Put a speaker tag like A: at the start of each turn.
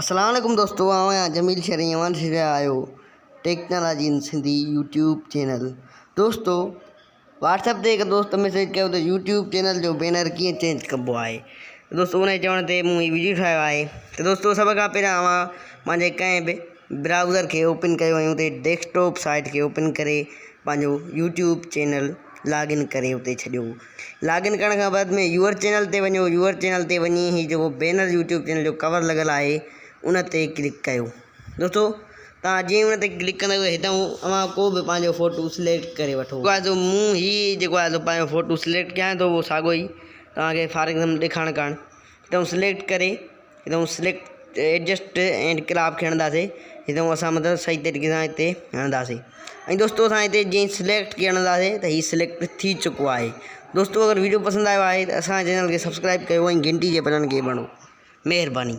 A: اسلام عليڪم دوستو آئون آهيان جميل شيري اوهان ڏسي رهيا آهيو technology in Sindhi YouTube channel دوستو واٽس اپ تي هڪ دوست ميسيج ڪيو ته يوٽيوب چينل جو بينر ڪيئن چينج ڪبو آهي دوستو ان جي چوڻ تي مون هي ويڊيو ٺاهيو آهي ته دوستو سڀ کان پهريان اوهان پنهنجي ڪنهن به برائوزر کي اوپن ڪيو ۽ اتي ڊيسڪٽاپ سائيٽ کي اوپن ڪري پنهنجو يوٽيوب چينل لاگ ان ڪري اتي ڇڏيو لاگ ان ڪرڻ کان بعد ۾ your channel تي وڃو your channel تي وڃي هي جيڪو بينر يوٽيوب چينل جو ڪور لڳل آهي ان تي ڪلڪ ڪيو دوستو تان جيئن ان تي ڪلڪ ڪندو هتان اوهان ڪو به پنهنجو فوٽو سليڪٽ ڪري وٺو جيڪو آهي سو مون هي جيڪو آهي سو پنهنجو فوٽو سليڪٽ ڪيان ٿو اهو ساڳو ئي توهان کي فار ايگزامپل ڏيکارڻ ڪاڻ هتان سليڪٽ ڪري هتان سليڪٽ ايڊجسٽ اينڊ ڪراپ کي هڻنداسي هتان اسان مطلب صحيح طريقي سان هتي هڻنداسي ۽ دوستو اسان هتي جيئن سليڪٽ کي هڻنداسي ته هي سليڪٽ ٿي چڪو آهي دوستو اگر ويڊيو پسند آيو آهي ته اسان چينل کي سبسڪرائب ڪيو ۽ گهنٽي جي بٽڻ کي بڻو مهرباني.